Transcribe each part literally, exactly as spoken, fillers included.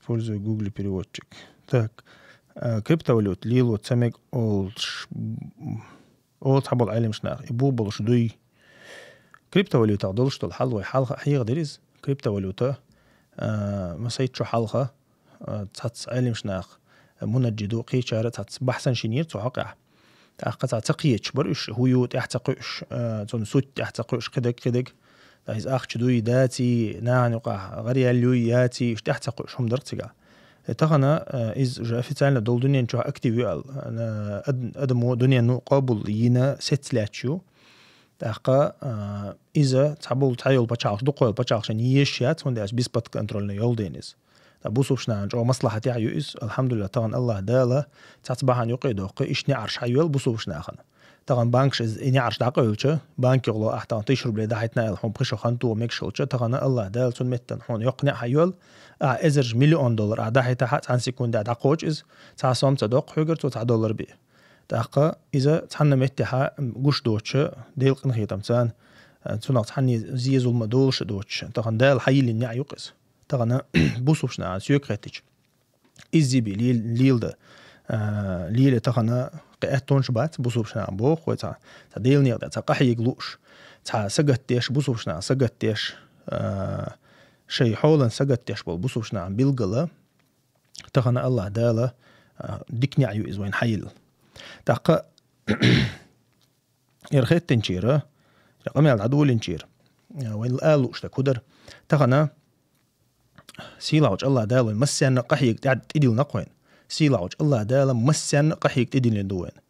Использую Google переводчик. Так, а, криптовалюта лело ца мег олш, м, ола цхьаболу Ӏеламнаха, и бу болуш дуй. Криптовалютах долуш долу хьал вай хьалха хьехадира иза. Криптовалюта, а, масайчу хьалха, а, цхьацца Ӏеламнаха, а, мунаджиду кхечара цхьацца бахьсан шинера цу хьокъехь. ТӀаккха цхьа ца кхеташ бара уьш, хӀу ю тӀаьхьа ца кхуьуш, а, цунна сутт тӀаьхьа ца кхуьуш, кхидерг, кхидерг. Ткъа иза ахча дуй, даций, нахана юкъахь гӀаръял юй, яций, уьш тӀаьхьа ца кхуьуш хӀума дара цигахь. Э, тахана, а, иза уже официально долу дуьнен чохь актив ю аьлла, а, ад-, адамо дуьнено къобал йина сецна лаьтташ ю. ТӀаккха, а, иза цхьаболу цхьайолу пачхьалкхаш, дукхойолу пачхьалкхашна езаш яц, хӀунда аьлча бесподконтрольно йолу дена иза. Ткъа бусулбачу нахана чӀогӀа маслахьатехь ю иза, алхьамдулиллахӀ, тахана Аллахь Дала цхьацца бахьана юкъе доккху, иштта неӀарш хьайоьлу бусулбачу нахана. Тахана банкаш иза, и неӀарш дӀакъевлча, банке гӀоло ахь тахана тысяча рублей дӀахьийтина аьлла, хьуна пхи шо хан тоха мегаш хилча, тахана Аллахь Дала цунна меттана хьуна йоккха неӀ хьайоьлу, ахь эзарш, миллион доллар ахь дӀахьийтахь а, цхьана секундехь дӀакхочу иза, цхьа сом ца доккху хьоьгара цо цхьа доллар бен. ТӀаккха иза цхьанна меттехь гуш доцуш, Делан къинхетамца, а, цунах цхьанна зен-зулам долуш доцуш, тахана Дала хьайиллина неӀ ю-кх иза. Тахана бусулбачу нахана соьга хеттича, изза бен лел-, лелада, а, лело тахана кхин аьттонаш бац бусулбачу нахана боху вай цхьа, цхьа Делан некъа тӀехь цхьа къахьега лууш, цхьа сагатдеш, бусулбачу нахана сагатдеш, а, шайн хьолан сагатдеш болу бусулбачу нахана билггала. Тахана Аллахь Дала, а, дика неӀ ю иза вайна хьайилла. ТӀаккха яра хеттинчера, яра къамел дӀадолинчера, а, вайна ала лууш дерг хӀу дара. Тахана сийлахьчу Аллахь Дала вайна массарна а къахьега тӀе-, тӀедиллина-кх вайна. Сийлахьчу Аллахь Дала массарна а къахьега тӀедиллина ду вайна.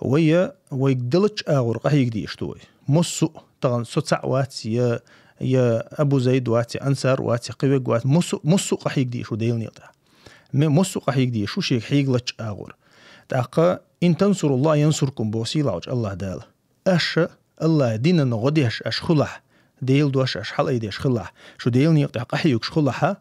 Вай, вайга даллачу агӀор къахьега дезаш ду вай. Массо а, тахана со цхьаъ вац, я, я Абу Зайд вац, я Ансар вац, я кхин верг вац, массо, массо а къахьега дезаш ву Делан некъа тӀехь. Ме-, массо а къахьега дезаш ву шега хьегалачу агӀор. ТӀаккха: «Ин тансуруллахӀ янсуркум», – боху сийлахьчу Аллахь Дала. Аша Аллахь динан гӀо деш аша хилахь, Делан дош аша хьалаайдеш хилахь, шу Делан некъа тӀехь къахьоьгуш хилахь,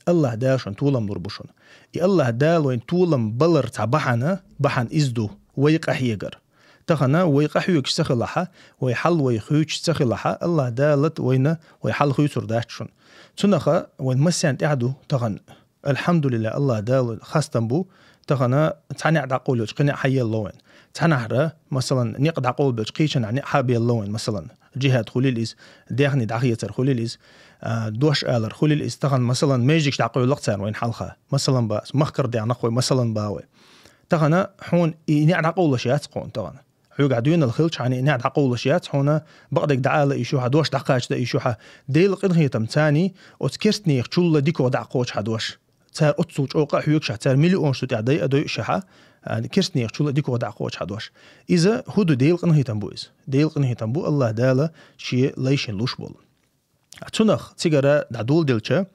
Аллахь Дала шуна толам лур бу шуна. И Аллахь Дала вайна толам балар цхьа бахьана, бахьана иза ду, вай къахьегар. Тахана вай къахьоьгуш ца хилахь, вай хьал вай хуьйцуш ца хилахь, Аллахь Дала вайна вай хьал хуьйцур дац шуна. Цунаха вайн массарна тӀехь ду тахана. Алхьамдулиллахь, Аллахь Дала хастам бу, тахана цхьа неӀ дӀакъовлуьйтуш кхин неӀ хьаелла вайн. Цхьанхьара, масалан, некъ дӀакъовлабелча кхечанхьа неӀ хьабелла вайн, масалан, джихад хуьлийла иза, даьхни дӀахецар хуьлийла иза, а, дош алар хуьлийла иза, тахана, масалан, маьждигаш дӀакъовлу-кх цара вайна хьалха, масалан, бах, махкара дегӀ нах вай, масалан, бах вай. Тахана хьуна и неӀ дӀакъовлуш яц хьуна тахана. Хьоьгахь доьналла хилча, хьайна и неӀ дӀакъовлуш яц хьуна, бакъдерг дӀаала йиш ю хьан, дош дӀакхача дан йиш ю хьан. Делан къинхетамца царний оцу керстанех чулла дика дӀакхочу хьан дош. Цара оццул чӀогӀа къахьоьгуш ахь, цара миллионаш цу тӀехь дайа а дойуш ахь, а, керстанех чулла дика дӀакхочу хьан дош. Иза хӀу ду, Делан къинхетам бу иза. Делан къинхетам бу Аллахь Дала шен лайшна луш болу. Цунах цигара дӀадоладелча,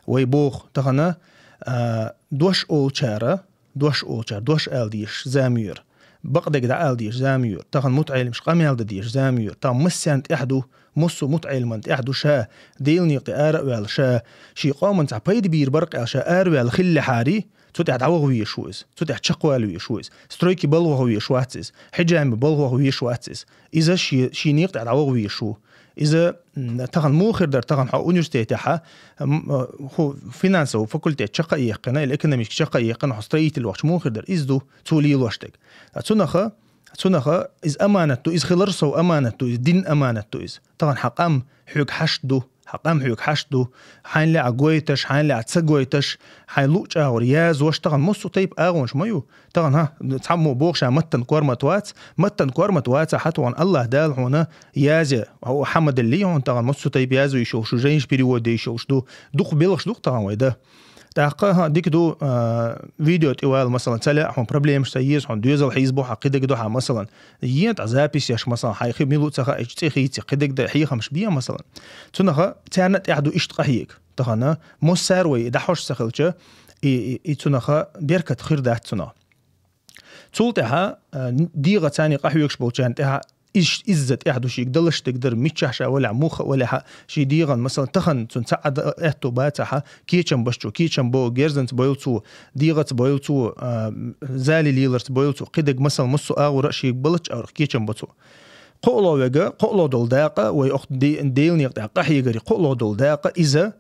вай боху тахана, а, дош олучара, дош олучара, дош ала дезаш зама ю-кх, бакъдерг дӀаала дезаш зама ю-кх, тахана мутаӀеламаш къамел дан дезаш зама ю-кх, тахана массарна тӀехь ду, массо а мутаӀеламан тӀехь ду ша, Делан некъа тӀе ара а ваьлла ша, шен къоман цхьа пайда бийр бара-кх аьлла ша араваьлла хиллехьарий, цу тӀехь дӀаваха везаш ву иза, цу тӀехь чекхвала везаш ву иза, стройки балха ваха везаш вац иза, хьиджами балха ваха везаш вац иза. Иза шен, шен некъа тӀехь дӀаваха везаш ву. Иза, м, тахана муха хир дара, тахана хьо университетехь, м, э, хӀу финансовый факультет чекх а яьккхина, или экономический чекх а яьккхина, хьо строитель вахча муха хир дара? Иза ду цо лелош дерг. А цунаха, цунаха иза аманат ду, иза хилар сов аманат ду, иза дин аманат ду иза. Тахана хьан къам хьоьга хьашт ду, хьан къам хьоьга хьашт ду, хьайна лаьа гойташ, хьайна лаьа ца гойташ, хьайн луъучу агӀор язъеш, тахана массо а тайпа агӀонаш ма ю. Тахана, хӀа, цхьаммо боху ша маттан кормат вац, маттан кормат вацахь, тахана Аллахь Дала хьуна язъе, хьо хьамадаллий хьуна, тахана массо а тайпа язъе йиш йолуш ду, жайнаш перевод де йиш йолуш ду, дукха белхаш ду-кх тахана вай дан. ТӀаккха, хӀа, дика ду, а, видео тӀе вала, масалан, ца лаьа хьуна, проблемаш ца еза хьуна, доьзал хьийзабо хьан, кхидерг до хьан, масалан. Ен тӀе запись еш, масалан, хьайн хи мила ву ца хаьа, цӀе хийца, кхидерг дан хьехамаш бе, масалан. Цунаха царна а тӀехь ду иштта къахьега. Тахана, массара вай дӀахьош ца хилча, и, и, и цунаха беркат хир дац цунах. Цул тӀаьхьа, а, дегӀаца царний къахьоьгуш болчарна тӀаьхьа иш-, изза тӀехь ду шега далаш дерг дар, миччахь ша валахь, муха а валахь, шен дегӀан, масалан, тахана цунна цхьа а да-, аьтто бацахь, кечам башчо кечам бо, герзанца бойла цо, дегӀаца бойла цо, а, зали леларца бойла цо, кхидерг, масалан, массо а агӀора а шега баллачу агӀорах кечам бо цо. КхоалгӀа верг, кхоалгӀа долу дакъа, вай оха де-, Делан некъа тӀехь къахьегаре кхоалгӀа долу дакъа, иза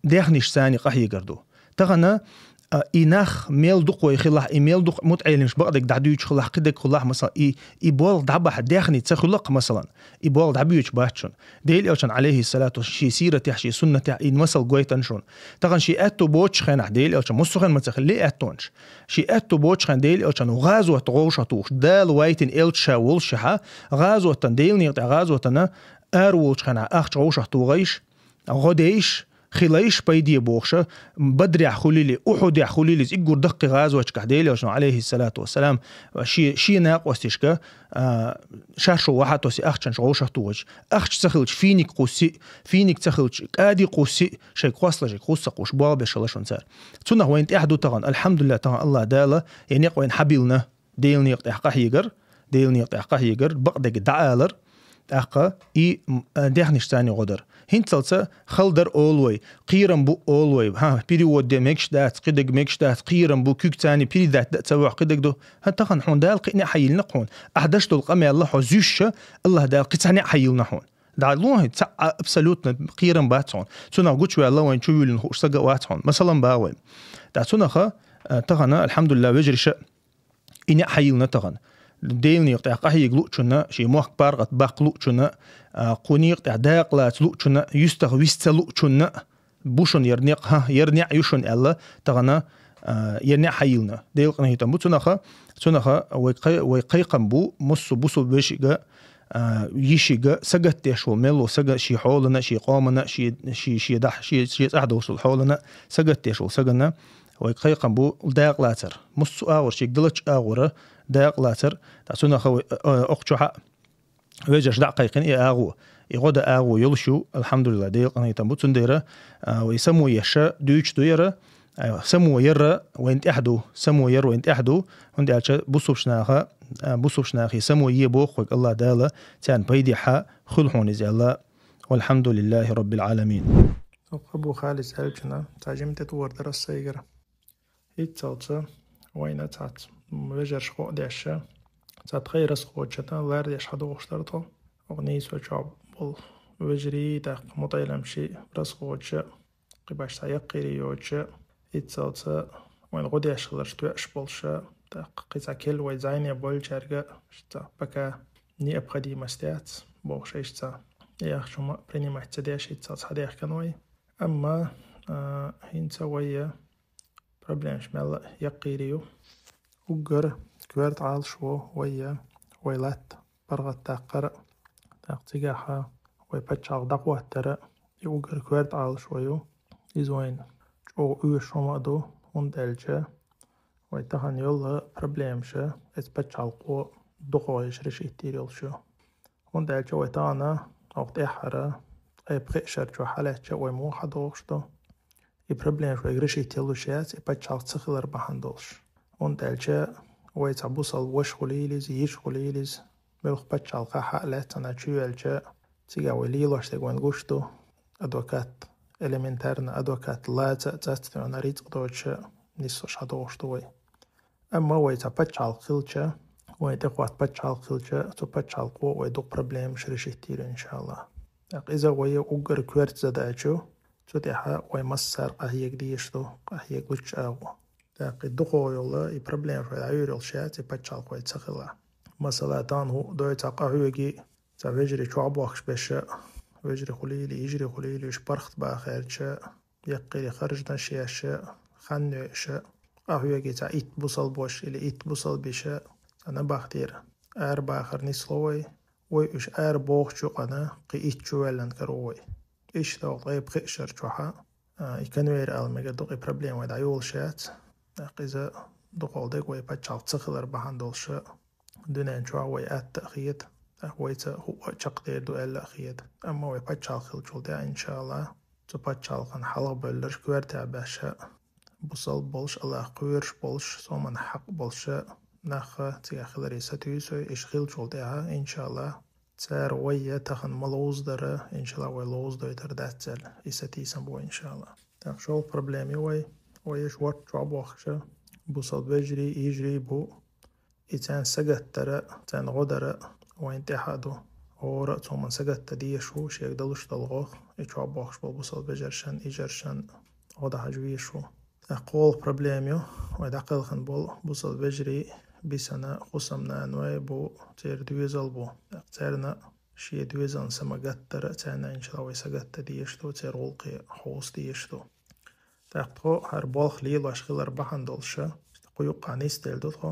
даьхнашца царний къахьегар ду. Тахана, а, и нах мел дукха вай хилахь, и мел дукха мутаӀелимаш бакъдерг дӀадуьйчу хилахь, кхидерг хилахь, масала, и, и болх дӀабахьа даьхни ца хуьлакх, масалан, и болх дӀабоьдуш бац шуна. Дела Элчан, алейхиссалату, шен сиратехь, шен суннатехь и масал гойтан шуна. Тахана шен аьтту боцучу хенахь, Дела Элчан, муссу хенахь ма ца хилла аьттонаш. Шен аьтту боцучу хенахь Дела Элчан гӀазот гӀовшах тухуш, Дала вайтина элча ша волушехьа, гӀазотан, Делан некъа тӀехь гӀазотана ара волчу хенахь ахча гӀовшах тухийш, гӀо дейш, хилайш пайде бохуша, Бадрехь хуьлийли, Ухьудехь хуьлийли, иза иггур даккхий гӀазочкахь Дела Элчано, алейхиссалату вассалам, шен, шен накъосташка, а, шаршу вахьа тоси ахчанаш гӀовшах тухуш. Ахча ца хилча финик кхуссий, финик ца хилча кӀади кхуссий, шайга хосла, шайга хусса кхуш, болх беш хила шуна цара. Цунах вайна тӀехь ду тахана, алхьамдулиллах, тахана Аллах Дала, я некъ вайна хьабиллина, Делан некъа тӀехь къахьегар, Делан некъа тӀехь къахьегар, бакъдерг дӀаалар, тӀаккха и, м, а, дехнаш царна гӀо дар. ХӀинцалца хала дар олу вай, кхерам бу олу вай, хьан, перевод де мегаш дац, кхидерг мегаш дац, кхерам бу, куьг царна передать да а ца вохь, кхидерг ду. ХӀан, тахана хьуна Дала кхин неӀ хьайиллина хьуна. Ахь даш долу къамел хьо зуьйша, Аллах Дала кхин цхьа неӀ хьайиллина хьуна. ДӀа лохьи, цхьа а абсолютно кхерам бац хьуна. Цунах гучуваьлла вайн чу вуьйлина хууш сага а вац хьуна. Масалан, бан вай. ТӀа цунаха, а, тахана, алхьамдулиллах, вежарша, и неӀ хьайиллина тахана. Делан некъа тӀехь къахьега луучунна, шен мохк паргӀат баккха луучунна, а, кху некъа тӀехь дакъа лаца луучунна, юьстах вист ца луучунна, бу шуна яра некъ, хӀа, яра неӀ ю шуна аьлла, тахана, а, яра неӀ хьайиллина. Делан къинхетам бу цунаха, цунаха вай кхай-, вай кхайкхам бу, муссу бусулба вешига, а, йишига, сагатдеш волу мел волу сага шен хьолана, шен къомана, шен, шен, шен дахь, шен, шен цӀахь долуш долу хьолана, сагатдеш волу сагана, вай кхайкхам бу дакъа лацар. Муссу агӀор, шега далачу агӀора дакъа лацар. ТӀа цунаха вай, а, а, окху чохьа вежарш дӀа а кхайкхина и агӀо. И гӀо дан агӀо йолуш ю, алхьамдулиллах, Делан къинхетам бу. Цундела, а, вай само еш дуьйцуш ду яра, а, само яра вайн тӀехь ду, само яра вайн тӀехь ду, хӀунда аьлча бусулба наха, а, бусулба нахе само е боху хьоьга Аллах Дала, царна пайдехьа хуьлу хьуна иза аьлла. Валхьамдулиллахи Раббил Ӏаламин. Абу Халид аьллачунна цхьа жима тӀетӀора дара ас сайгара. ХӀинцалца вайна цхьацца вежарша хӀоъ дешша, цхьа тхайн расходчатна лардеш хьадогӀуш дара тхо. Оха нийсо чохь болу вежарий, тӀаккха мутаӀеламаший расходча, кхин башха цхьа яккхийрий йоцуша, хӀинцалца вайна гӀо деш хиларш тоьаш болуша, тӀаккха кхин цхьа кел вай зайне болчаьрга, иштта пока необходимость яц, бохуш иштта цхьа яхча хӀума принимать ца деш, хӀинцалца хьадаьхкина вай. Амма, а, хӀинца вай я проблемаш мелла а яккхийрий ю. Уггар коьрта Ӏалашо вай я, вай латта паргӀатдаккхар а, тӀаккха цигахьа вай пачхьалкх дӀахӀоттар а, и уггар коьрта Ӏалашо ю. Иза вайна чӀогӀа оьшуш хӀума а ду, хӀунда аьлча вай тахана йолла проблемаша, эца пачхьалкхо дукхагӀа еш решить йийр йолуш ю. ХӀунда аьлча вай тахана, оха тӀаьххьара, ткъе пхи шар чохь хьалаьцча вай муха хьадогӀуш ду? И проблемаш вайга решить йолуш яц, и пачхьалкх ца хилар бахьана долуш. ХӀунда аьлча вай цхьа бусалба ваша хуьлийла иза, йиша хуьлийла иза, муьлхха пачхьалкхехь а лаьцна чу йоьлча, цигахь вай лелош дерг вайна гуш ду, адвокат, элементарно адвокат лаца а цӀацдоьгӀна рицкъ доцуша нислуш хьадогӀуш ду вай. Амма вай цхьа пачхьалкх хилча, вайн тӀехӀотта пачхьалкх хилча, цу пачхьалкхо вай дукха проблемаш решить йийр ю, иншаллах. ТӀаккха иза вай уггар коьрта задача ю, цу тӀехьа вай массара къахьега дезаш ду, къахьега лучча агӀо. ТӀаккха и дукхагӀа йолла, и проблемаш вай дӀайуьйр йолуш яц, и пачхьалкх вай ца хилахь. Масала, тахана хӀуъа дой цхьа къахьоьгий, цхьа вежарий чохь бохкуш беша, вежарий хуьлийла, йижарий хуьлийла, уьш паргӀат бахарча, яккхийрий харжанаш еша, хан йойша, къахьоьгий цхьа итт бусалбош или итт бусалбиша, цхьа набахтера арабахар нисло вай, вай уьш арабохучу юкъана кхин итт чу ваьллан каро вай. Иштта догӀу ткъе пхи шар чохьа, а, и конвейер ала мегар ду, и проблема вай дӀайолуш яц. ТӀаккха иза дукхагӀа дерг вай пачхьалкх ца хилар бахьана долуша, дуьнен чохь вай атта а хета, тӀаккха вайца хӀуъа а чекхдер ду аьлла а хета. Амма вай пачхьалкх хилчул тӀаьхьа, иншаллах, цу пачхьалкхана хьалхабевлларш коьртехь баьшша, бусалба болуш, Аллах кхоьруш болуш, соман хьакъ болуша нах цигахь хиларе сатуьйсу вай, иштта хилчул тӀаьхьа, иншаллах, цара вай я тахана ма ловзадара, иншаллах, вай ловзадойтар дац аьлла, и сатийсам бу вай, иншаллах. ТӀаккха шолгӀа проблема ю вай, вай иш ворта чохь бохкуша, бусалба вежарий, йижарий бу, и царна сагатдара, царна гӀо дара вайн тӀехь а ду. ХӀора а цоман сагатдан дезаш ву, шега далуш долу гӀо, и чохь бохкуш болу бусалба вежаршан, йижаршан гӀо дан хьажа везаш ву. ТӀаккха гӀолла проблема ю, вай дӀакхелхина болу бусалба вежарий бисана хӀусамнаной бу, церан доьзал бу. ТӀаккха царна шен доьзална сама гаттара, царна иншалла вай сагатта дезаш ду, церан гӀуллакхе хьовса дезаш ду. ТӀаккха тхо хӀара болх лелош хилар бахьана долуша, кху юккъахь нисделла ду тхо,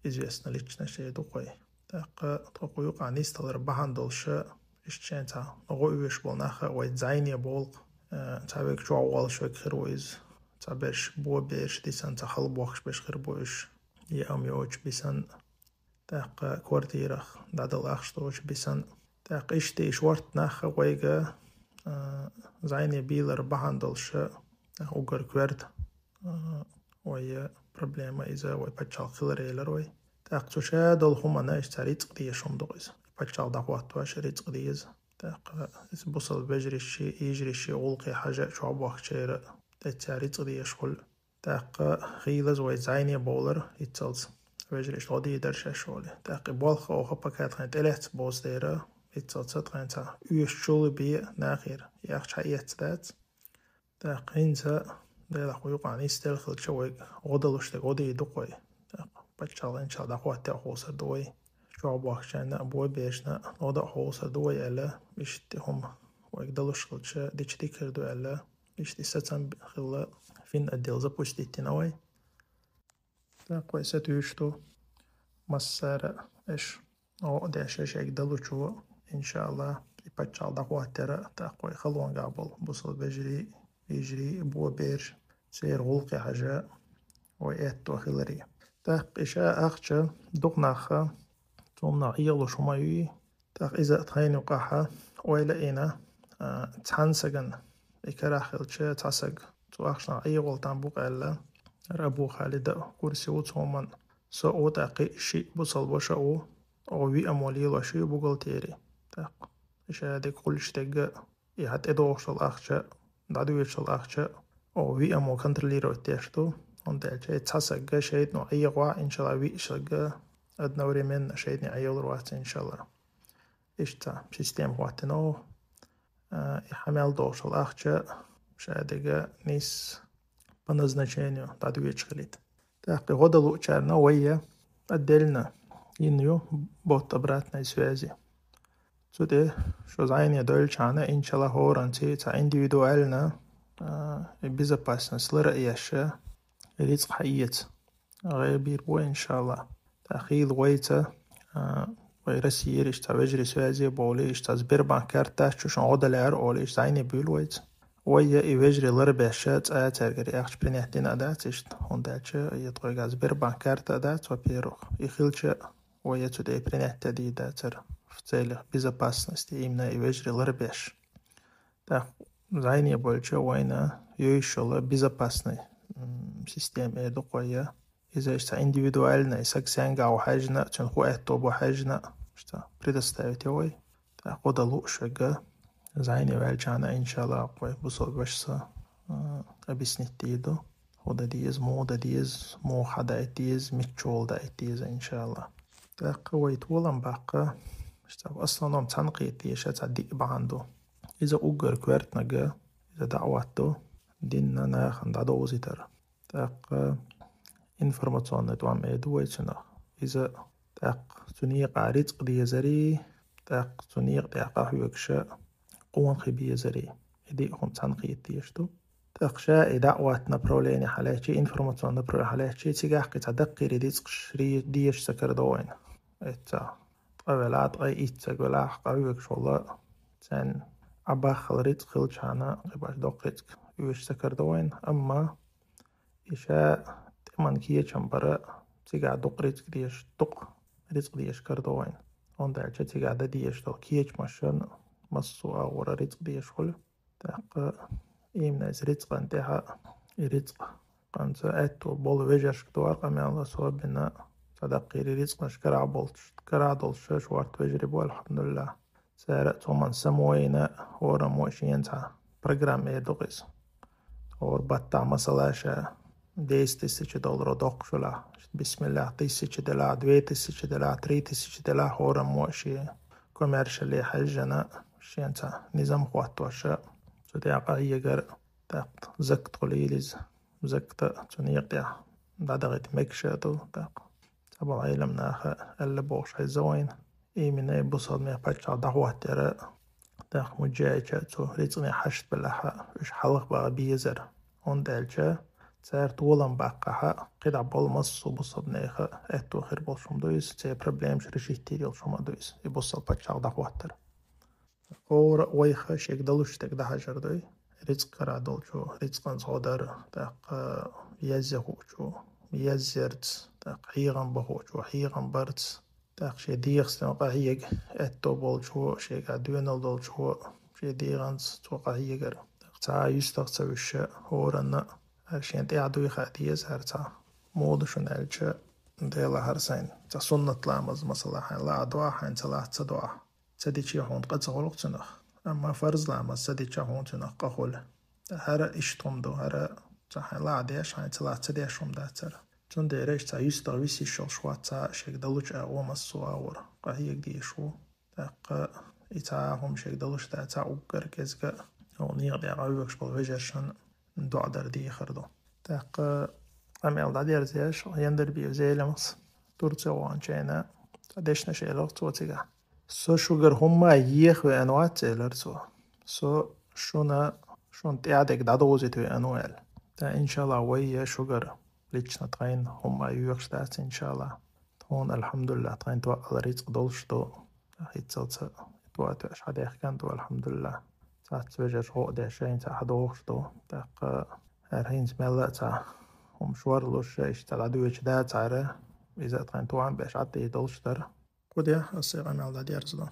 известно личность ду кхой. ТӀаккха тхо кху юкъахь нисдалар бахьана долуша, иштта шайн цхьа гӀо оьшуш болу нах а вай зайне болу, э, цхьа вега чохь волуш вега хир ву иза, цхьа берш бо берш дисан, цхьа хала бохкуш берш хир бу уьш, е ам йоцуш бисан, тӀаккха квартирах дӀадала ахча доцуш бисан. ТӀаккха иштта и шортта нах а вайга, а, зайне бийлар бахьана долуша, тӀаккха уггар коьрта, а, вай проблема иза, вай пачхьалкх хилар елар вай. ТӀаккха цу ша долу хӀуманна иштта цхьа рицкъ дезаш хӀума ду иза. Пачхьалкх дӀахӀоттош рицкъ деза. ТӀаккха иза бусалба вежаршший, йижаршший гӀуллакхе хьажа чохь бохкучеран тӀе цхьа рицкъ дезаш хуьлу. ТӀаккха хийлаза вай зайне бовлар, иццалц вежаршна гӀо дийр дара шаьш олий. ТӀаккха и болх оха пока тхайн тӀелаьцна боцу дера, иццалца тхайн цхьа оьшучул бен нахера и ахча хьаэцна дац. ТӀаккха хӀинца, Делахь, кху юкъахь нисделла хилча, вайга гӀо далуш дерг гӀо дийр ду кхой. ТӀаккха пачхьалкх иншалла дӀахӀоттор хьовсур ду вай. Чохь бохкучарна а, бо бершна а гӀо дан хьовсур ду вай аьлла, иштта хӀума вайга далуш хилча, дича дика хир ду аьлла, иштта и сацам хилла, финотдел запустить дина вай. ТӀаккха вай сатуьйсуш ду массара а, аша гӀо а деш, шайга далучо, иншалла, и пачхьалкх дӀахӀоттор а, тӀаккха вай халонгахь болу бусалба вежарий, йижарий, бо берш, церан гӀуллакхе хьажа вай аьтто хиларе. ТӀаккха и ша ахча дукха нах а, цунах Ӏехалуш хӀума ю, тӀаккха иза тхайна юкъахь ойла а йина, а, цхьана сагана, и карахь хилча цхьа саг цу ахчанах Ӏехалур там бу-кх аьлла, хӀара Абу Халида курсе ву цу хӀуманна. Со а ву, тӀаккха и шиъ бусалба ваша а ву, оха виамо лелош ю бухгалтери. ТӀаккха и ша дерг хуьлуш дерг а, и хьан тӀедогӀуш долу ахча, дӀадоьдуш долу ахча, оха виамо контролировать деш ду, хӀунда аьлча и цхьа сагга шайтӀано Ӏехавахь, иншалла, виъ сагга одновременно шайтӀане Ӏехалур вац, иншалла. Иштта система хӀоттийна оха, а, и хьан мел догӀуш долу ахча ша дерг нийса по назначению дӀадоьдуш хилийта. ТӀаккха и гӀо дан луучарна вай а отдельно йина ю бот обратной связи. Цу тӀе шу зайне дойлучхьана, иншалла, хӀоранций цхьа индивидуально, а, и безопасность лар а еш, и рицкъ хьаэца гӀайгӀа бийр бу, иншалла. ТӀаккха хийла вайца, а, вай Россияра иштта цхьа вежарий связи бовлий, иштта цхьа Сбербанк карта дац, шу шуна гӀо далара олий, иштта зайне буьйлу вайца. Вай а и вежарий ларбеш, цкъа а цаьргара и ахча принять дина а дац иштта, хӀунда аьлча и тхойгахь Сбербанк карта а дац, во-первых. И хилча, вай а цу тӀе принять дийр дацара в целях безопасности, именно и вежарий ларбеш. ТӀаккха зайне болча вайна йовзуш йолу безопасный, м, система эр ду кхой а. Иза иштта индивидуально, и саг саьнгахь ву хьаьжжина, цуьнан хӀун аьтто бу хьаьжжина, иштта предоставить йо вай. ТӀаккха гӀо дан лууш верг зайне ваьлчхьана, иншалла, кхой бусалба вашас, а, объяснить дийр ду, хӀун дан деза, муха дан деза, муха хьадаийта деза, мичча волу даийта деза, иншалла. ТӀаккха вай толам баккха, иштта в основном цхьаьна кхета дезаш цхьа диъ бахьана ду. Иза уггар коьртаниг, иза даӀват ду, динна нахана дӀадовзийтар. ТӀаккха информационный тӀом эр ду вай цунах. Иза тӀаккха цу некъа рицкъ дезарий, тӀаккха цу некъа тӀехь къахьоьгуша къонахий безарий. И диъ хӀума цхьаьна кхета дезаш ду. ТӀаккха ша и даӀват направление хьалаьцчи, информационный направление хьалаьцчи, цигахь кхин цхьа даккхийрий рицкъаш ре-, дезаш ца карадо вайна. Эцца ткъа велахь, ткъе итт саг велахь, къахьоьгуш волу, царна Ӏа баххал рицкъ хилчхьана, кхин баш доккха рицкъ оьшуш ца карадо вайна, амма и ша тӀеман кечам бара, цигахь дукха рицкъ дезаш, дукха рицкъ дезаш карадо вайна. ХӀунда аьлча цигахь дан дезаш долу кечамашна массо а агӀора рицкъ дезаш хуьлу. ТӀаккха именно иза рицкъан тӀехь а, и рицкъ кхунца аьтто болу вежаршка дора къамел, особенно цхьа даккхийрий рицкъанаш карахь болчу, карахь долчу шорта вежарий бу, алхьамдулиллахӀ. Цара а цу хӀуманна самавайна, хӀораммо а шена цхьа программа эр ду-кх иза. ХӀора баттахь, масала, ша десять тысяч долларо доккхуш велахь, бисмиллахӀ, тысяча делахь, две тысячи делахь, три тысячи делахь, хӀораммо а шен коммершале хьаьжжина, шена цхьа низам хӀоттош, цу тӀехь къахьегар, тӀаккха закат хуьлийла иза, заката цу некъа тӀехь дӀадахийта мегаш а ду, тӀаккха. Цхьаболу Ӏелам наха аьлла бохуш хезна вайна, именно бусалба нехан паччахь дӀахӀоттаяр, тӀаккха муджаича цу рицкъане хьашт белахь, уьш хьалха баха безар. ХӀунда аьлча цара толам баккхахь, кхидӀа болу массо а бусалба нехан аьтто хир болуш хӀума ду иза, церан проблемаш решить йийр йолуш хӀума ду иза, и бусалба паччахь дӀахӀоттар. ХӀора а вайх шега далуш стаг дӀахьажар ду. Рицкъ карахь долчо рицкъанца гӀо дар, тӀаккха язъян хуучо язъярца, тӀаккха хьехам бан хуучо хьехам барца, тӀаккха шен дегӀаца къахьега аьтто болчо, шегахь доьналла долчо шен дегӀанца цо къахьегар. ТӀаккха цхьа а юьстах ца вуьсуш, хӀоранна а, хӀара шена тӀаьхьа дуй хаа деза, хӀара цхьа муха ду шуна аьлча, Делахь хӀара сайна цхьа суннат ламаз, масала, хьайна лаахь доахь, хьайна ца лаахь ца доахь. Ца дичи хьуна къа ца хуьлу цунах, амма фарз ламаз ца дича хьуна цунах къа хуьлу. ХӀара иштта хӀума ду, хӀара цхьа хьайна лаахь деш, хьайна ца лаахь ца деш хӀума дац хӀара. Цундела иштта цхьа юьстах висийташ йолуш вац цхьа а шега далучу агӀо массо а агӀор къахьега дезаш ву. ТӀаккха и цхьа а хӀума шега далуш дац цхьа уггар кӀезга а, хӀокху некъа тӀехь къахьоьгуш болу вежаршна доӀа дар дехар ду. ТӀаккха къамел дӀадерзош, Яндарбиев Зелимхас Турце ваханчу хенахь цхьа дешнаш элира цо цигахь. Со шуьгара хӀумма а еха веана вац, элира цо. Со шуна, шуна тӀаьхьа дерг дӀадовзийта веана ву аьлла. ТӀаккха, иншалла, вай я шуьгара лично тхайна хӀумма а йоьхуш дац, иншалла. Тхуна, алхьамдулиллахӀ, тхайна тоъал рицкъ долуш ду. ХӀинццалц тоъал тоьаш хьадаьхкина ду, алхьамдулиллахӀ. Цхьацца вежарша гӀо а деш, шайна цхьа хьадогӀуш ду. ТӀаккха хӀара хӀинца мелла а цхьа хӀума шорлуш, иштта цхьа дӀадоьдуш дацахьара, иза а тхайна тоам беш Ӏад а долуш дара. Кху де аса и къамел дӀадерзадо.